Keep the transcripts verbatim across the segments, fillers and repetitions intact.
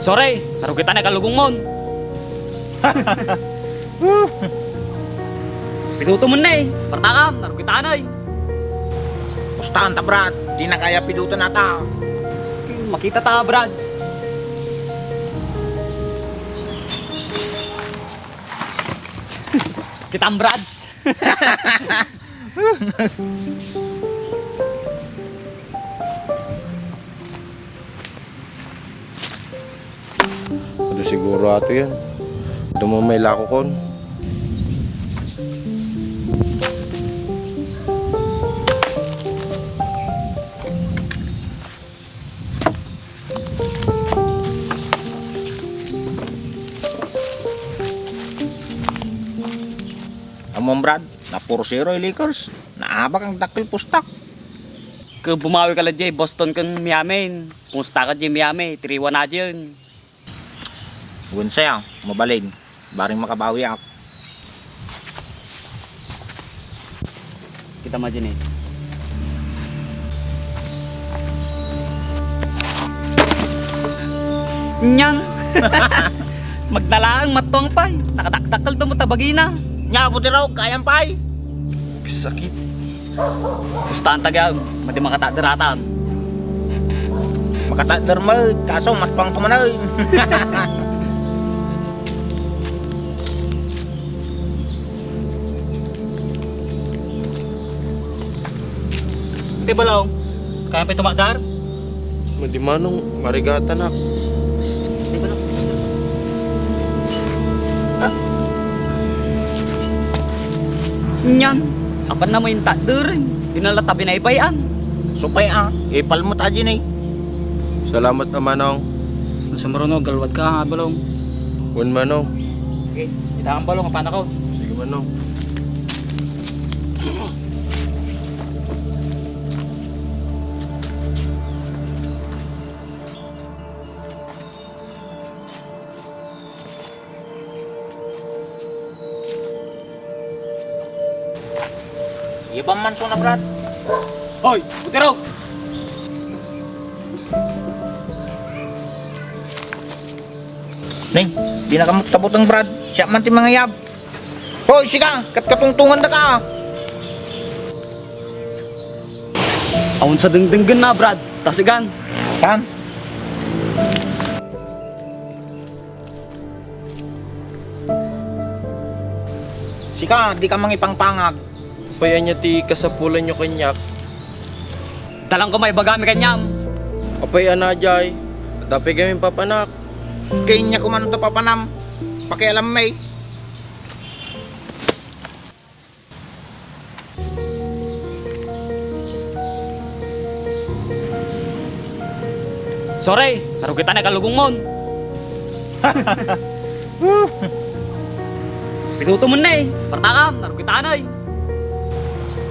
Sorry, narugitan ay kalugongmon. Piduto mo ne, partakam, narugitan ay. Pustahan ta, Brad. Di na kaya pidutan ata. Makita ta, Brad. Kitam, Brad. Adu siguro ato yan. Adu mo may lakokon. Ammom, Brad, na four zero i Lakers. Naabak ang dakkel pustak. Ket bumawi ka la jay Boston ken Miami. Pumusta ka jay Miami, three one a jay. Wen saya, mabalin. Bareng makabawi ak. Kita ma jay, eh. Nyan. Magdalaang matuang pay. Nakadakdakkel to mo ta bagina. Nya, Apo Tirok, kayam pay. Sakit. Pustahan ta gayam, madi makatagder atan. Makatagder met, kaso matpang ko manen. Ti Balong, kayam pay tumakder? Madi manong, marigatanak. Ti Balong. Nyan, apan na mo intakderen, dinala ta binaybay-an. Supay a, ipal mo ta, Jenny. Salamat a manong. Sumurunod, galwad ka, ha, Balong. Wen manong. Sige, kita ang Balong, apan ako. Sige manong. Iya ba man sona, Brad? Hoy, Butero! Ning, di na kamo tabuteng, Brad. Siya man ti mangayab. Hoy, sika, kat katungtungan da ka. Awan sa dengdenggen na, Brad. Tasigan. Tan? Sika, di ka mangipangpangag. Apay ania ti kasapulanyo kaniak? Dalan ko maibagami kaniam. Apay a nadiay? Adda pay gamin papanak. Kaniak koma no ta papanam. Pakialam mi. Sorry, narugitan ay kalugongmon. Piduto mo ne, partakam, narugitan ay.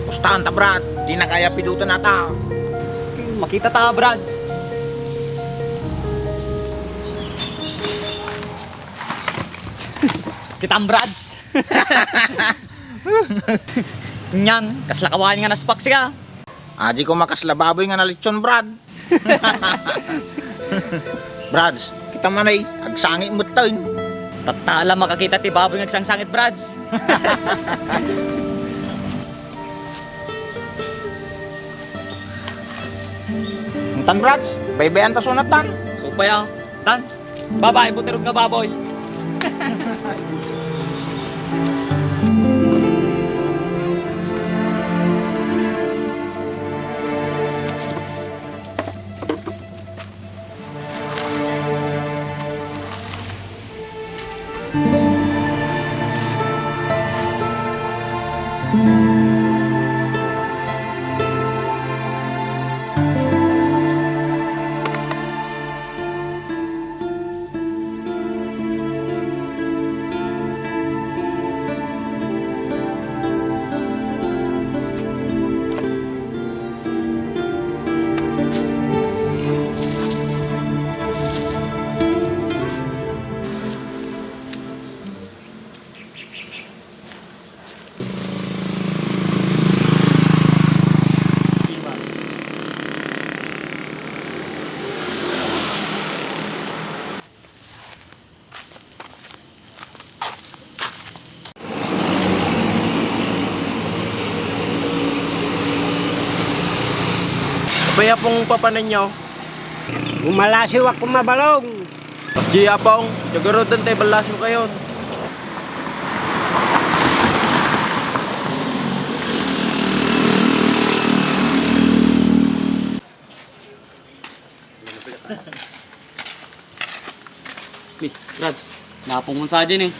Pustahan ta, Brad. Di na kaya pidutan ata. Makita ta, Brad. Kitam, Brad. Nyan, kasla kawayan nga naspak sika. Adi ko makasla baboy nga nalitson, Brad. Brads, kita man ay, agsangit met tayo. Tattala makakita ti baboy nga agsangsangit, Brads. Tan, Brads, baybayan ta sunat tan. Supay a, tan. Babae, butirog nga baboy. Apong papanenyo? Bumalasiw ako, mabalong. Kasdi, Apong, diay garuden ta ibalasiwkayon. Ni, Brads, napungon sa din eh.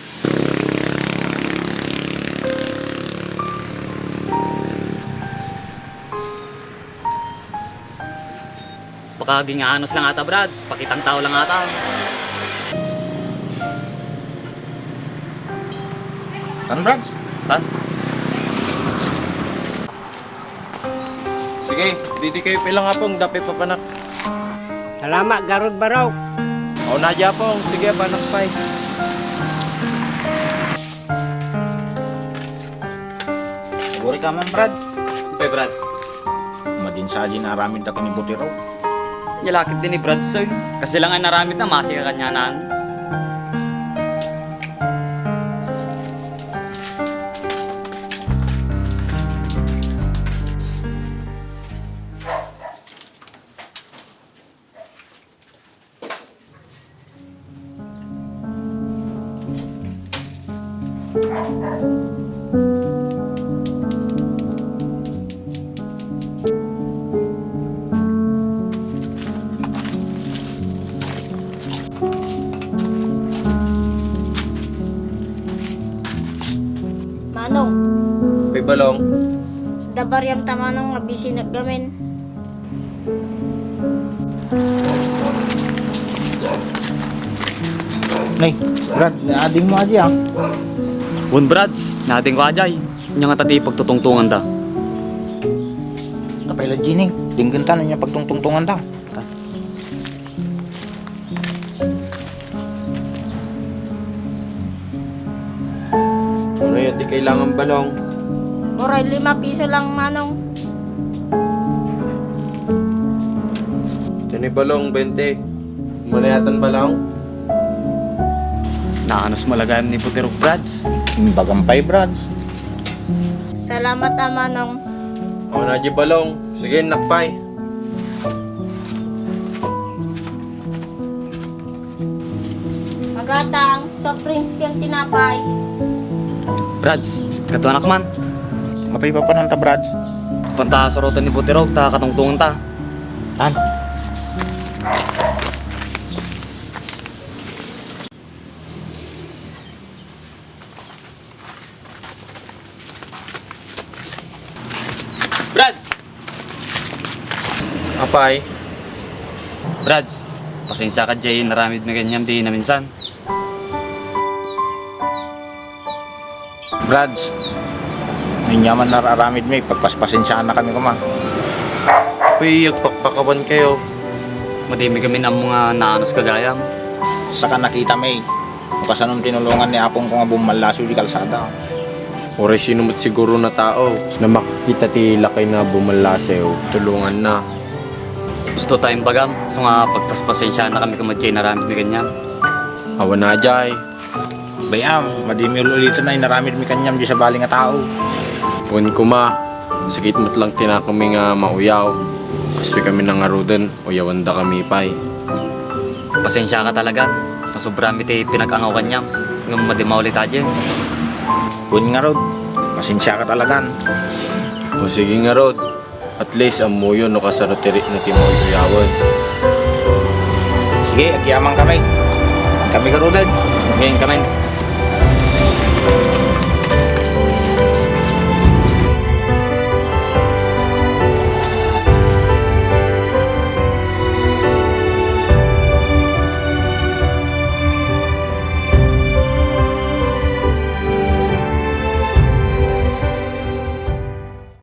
Baka ginganos lang ata, Brads. Pakitang tao lang ata. Tan, Brads? Tan? Sige, didi kayo pilang, Apong, dapay papanak. Salamat, garud, Barok. O na, Apong. Sige, panak pay. Aguri ka man, Brad. Pay, Brad. Madin sa din aramid da ken ni Butiro. Nya lakit din ni Brad, sir. Kasi lang ay naramid na, masi ka kanyanan. Manong. Pay, Balong. Adda bariam ta, Manong, nga busy naggamin. Nay, Brad, naadingmo adi, ah. Wen, Brads, naadingko adi. Ania ngata ti pagtutungtonganda? Apay la, Jenny, denggen ta no ania pagtungtungtonganda. Ano ti kailangan, Balong? Uray lima piso lang, Manong. Iti ni Balong, bente. Manayatan, Balong? Naanos mo lagayam ni Butirok, Brads. Imbagam pay, Brads. Salamat, a, Manong. O, na di, Balong. Sige, nakpay. Magatang, soft drinks ken tinapay. Brads, katuanak man. Apay papananta, Brads? Panta suroten ni Butirok, ta katungtungenta. Tan. Brads! Apay? Brads, pasensiaka diay naramid mi kaniam di naminsan. Brads, no ania man nararamid mi, pagpaspasensiaanna kami koma. Apay, agpakpakawan kayo. Madimi kami ammo nga naanos gagayam. Saka nakita mi, no kasano tinulongan ni apongko nga bumallasew di kalsada. Uray sino met siguro a tao nga makakita ti lakayna bumallasew, tulonganna. Husto ta imbagam, isu nga pagpaspasensiaanna kami koma diay naramid mi kaniam. Awan a diay. Bay-am, madimi ul-uliten a inaramid mi kaniam diay sabali nga tao. Wen koma, sakit met lang ti nakemi nga mauyaw. Kastoy kami nangaruden. Uyawendakami pay. Pasensiaka talaga. Nasobra mi ti pinag-angaw kaniam. Ngem madi maulit a diay. Wen ngarud, pasensiaka talagan. O sige ngarud. At least, ammoyo no kasano ti rikna ti mauyawen. Sige, agyamankami. Kami garuden. Ngayon kami.